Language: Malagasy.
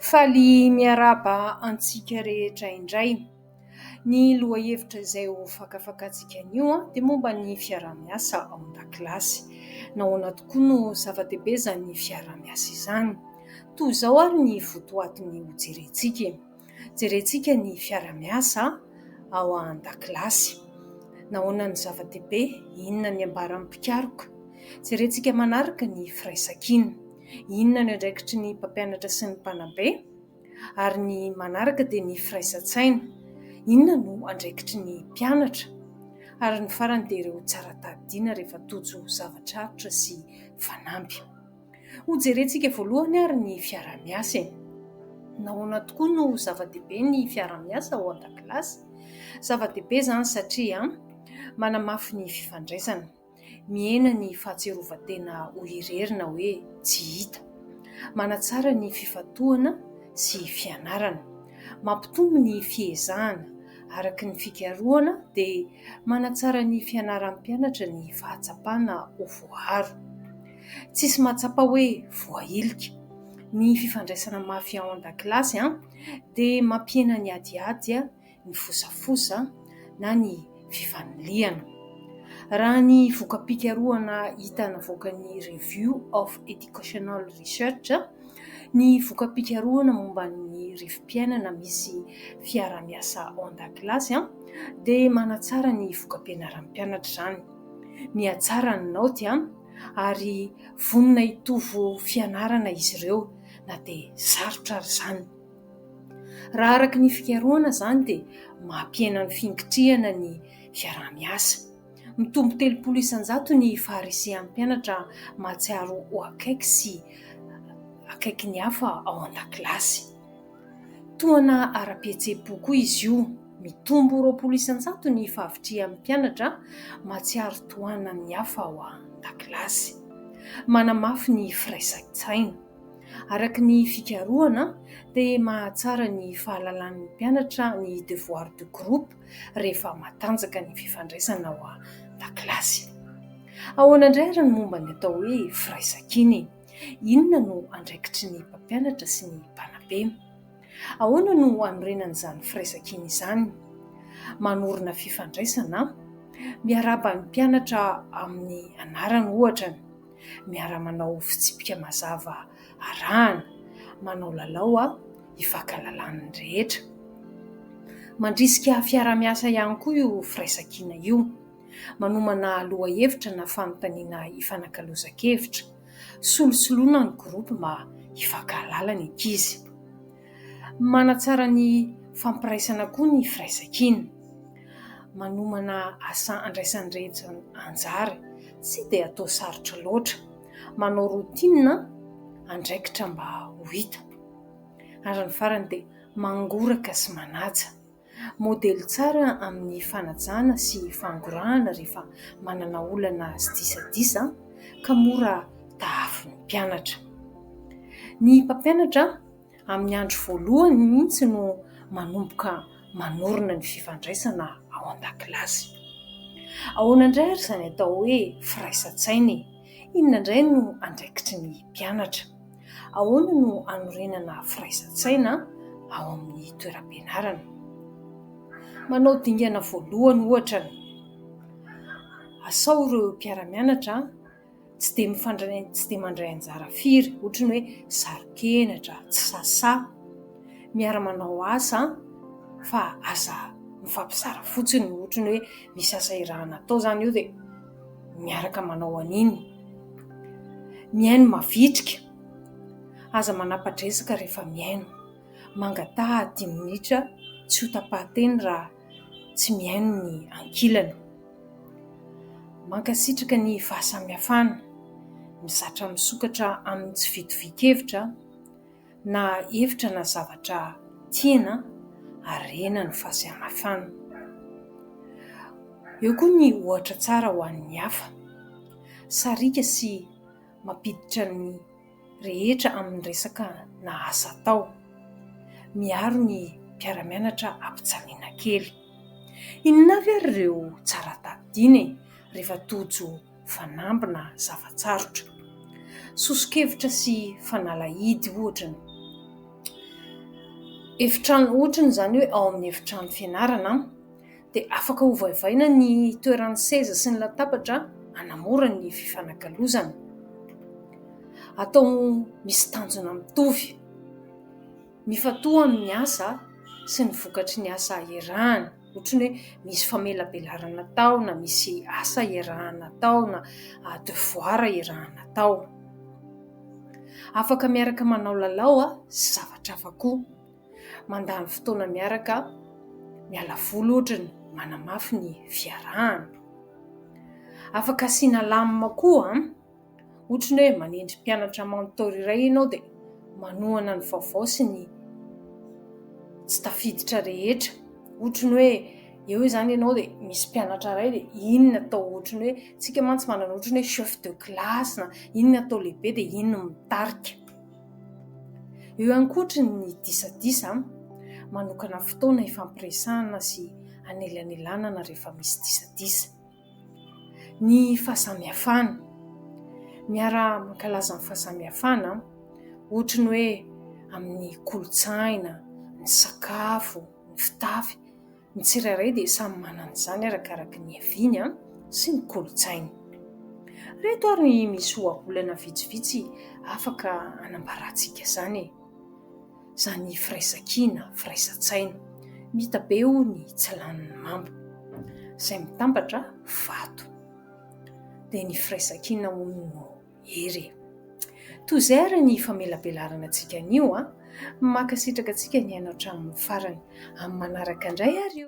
Faly miarahaba antsika rehetra indray. Ny lohahevitra izay ho fakafakantsika anio dia momba ny fiaraha-miasa ao an-dakilasy. Nahoana tokoa no zava-dehibe izany fiaraha-miasa izany? Toy izao ary ny votoatiny hojerentsika e. Jerentsika ny fiaraha-miasa ao an-dakilasy. Nahoana no zava-dehibe? Inona ny ambaran'ny mpikaroka? Jerentsika manaraka ny firaisankina. Inona ny andraikitry ny mpampianatra sy ny mpanabe? Ary ny manaraka dia ny firaisan-tsaina. Inona no andraikitry ny mpianatra? Ary ny farany dia ireo tsara tadidiana rehefa tojo zava-tsarotra sy fanamby. Hojerentsika voalohany ary ny fiaraha-miasa e! Nahoana tokoa no zava-dehibe ny fiaraha-miasa ao an-dakilasy? Zava-dehibe izany satria manamafy ny fifandraisana. Mihena ny fahatsiarovan-tena ho irery na hoe tsy hita. Manatsara ny fifantohana sy fianarana. Mampitombo ny fiezahana. Araka ny fikarohana dia manatsara ny fianaran'ny mpianatra ny fahatsapana ho voaaro. Tsisy mahatsapa hoe voahilika. Ny fifandraisana mafy ao an-dakilasy dia mampihena ny adiady, ny fosafosa na ny fifanilihana. Raha ny voka-pikarohana hita navoakan'ny Review of Educational Research, ny voka-pikarohana momba ny rivo-piainana misy fiaraha-miasa ao an-dakilasy dia manatsara ny voka-pianaran'ny mpianatra izany. Mihatsara ny naoty ary vonona hitovo fianarana izy ireo na dia sarotra ary izany. Raha araka ny fikarohana izany dia mampihena ny fingitrihana ny fiaraha-miasa. Mitombo 30% ny faharisihan'ny mpianatra mahatsiaro ho akaiky sy akaiky ny hafa ao an-dakilasy. Tohana ara-pihetseham-po koa izy io. Mitombo 20% ny fahavitrihan'ny mpianatra mahatsiaro tohanan'ny hafa ao an-dakilasy. Manamafy ny firaisan-tsaina. Araka ny fikarohana dia mahatsara ny fahalalan'ny mpianatra ny devoir de groupe rehefa matanjaka ny fifandraisana ao an-dakilasy. Ahoana indray ary ny momba ny atao hoe firaisankina e? Inona no andraikitry ny mpampianatra sy ny mpanabe? Ahoana no hanorenana izany firaisankina izany? Manorina fifandraisana, miarahaba ny mpianatra amin'ny anarany ohatra, miara-manao fitsipika mazava arahana, manao lalao hifankalalàn'ny rehetra. Mandrisika fiaraha-miasa ihany koa io firaisankina io. Manomana lohahevitra na fanontaniana hifanakalozan-kevitra. Solosoloina ny groupe mba hifankahalala ny ankizy. Manatsara ny fampiraisana koa ny firaisankina. Manomana asa andraisan'ny rehetra anjara, tsy dia atao sarotra loatra. Manao routine andraikitra mba ho hita. Ary ny farany dia mangoraka sy manaja. Modely tsara amin'ny fanajana sy fangorahana rehefa manana olana sy disadisa ka mora tahafin'ny mpianatra. Ny mpampianatra amin'ny andro voalohany mihitsy no manomboka manorina ny fifandraisana ao an-dakilasy. Ahoana indray ary izany atao hoe firaisan-tsaina e? Inona indray no andraikitry ny mpianatra? Ahoana no hanorenana firaisan-tsaina ao amin'ny toeram-pianarana? Manao dingana voalohany ohatra ny asao ireo mpiara-mianatra tsy dia mifandray, tsy dia mandray anjara firy, ohatra ny hoe saro-kenatra, tsy sahisahy, miara-manao asa fa aza mifampizara fotsiny, ohatra ny hoe misy asa irahana atao izany eo dia miaraka manao an'iny. Mihaino mavitrika, aza manapa-dresaka rehefa mihaino, mangataha dimy minitra tsy ho tapahan-teny raha tsy mihaino ny ankilany. Mankasitraka ny fahasamihafana, mizatra misokatra amin'ny tsy fitovian-kevitra na hevitra na zavatra tiana harena ny fahasamihafana. Eo koa ny ohatra tsara ho an'ny hafa. Sariaka sy mampiditra ny rehetra amin'ny resaka na asa atao. Miaro ny mpiara-mianatra ampijaliana kely. Inona avy ary ireo tsara tadidiana e, rehefa tojo fanamby na zava-tsarotra? Soso-kevitra sy fanalahidy ohatra ny. Efitrano otriny izany hoe ao amin'ny efitrano fianarana dia afaka ovaivaina ny toeran'ny seza sy ny latabatra hanamora ny fifanakalozana. Atao misy tanjona mitovy. Mifantoha amin'ny asa sy ny vokatry ny asa iarahana. Ohatran'ny hoe misy famelabelarana atao na misy asa iarahana atao na devoir iarahana atao. Afaka miaraka manao lalao sy zavatra hafa koa. Mandany fotoana miaraka, miala voly otriny, manamafy ny fiarahana. Afaka asiana lamina koa an! Otriny hoe manendry mpianatra mentor iray ianao dia manohana ny vaovao sy ny tsy tafiditra rehetra. Otriny hoe eo izany ianao dia misy mpianatra iray dia iny no atao otriny hoe, tsika mantsy manana otriny hoe chef de classe na iny no atao lehibe dia iny no mitarika. Eo ihany koa ohatry ny disadisa, manokana fotoana hifampiresahana sy hanelanelanana rehefa misy disadisa. Ny fahasamihafana, miara-mankalaza ny fahasamihafana, ohatry ny hoe amin'ny kolontsaina, ny sakafo, ny fitafy. Ny tsirairay dia samy manana izany arakaraka ny niaviany sy ny kolontsainy. Ireto ary misy ohabolana vitsivitsy afaka hanambarantsika izany e! Izany firaisankina, firaisan-tsaina. Mita be hono ny tsy lanin'ny mamba. Izay mitambatra vato. Dia ny firaisankina hono no hery e! Toy izay ary ny famelabelarana antsika anio a! Mankasitraka antsika nihaino hatramin'ny farany. Amin'ny manaraka indray ary o!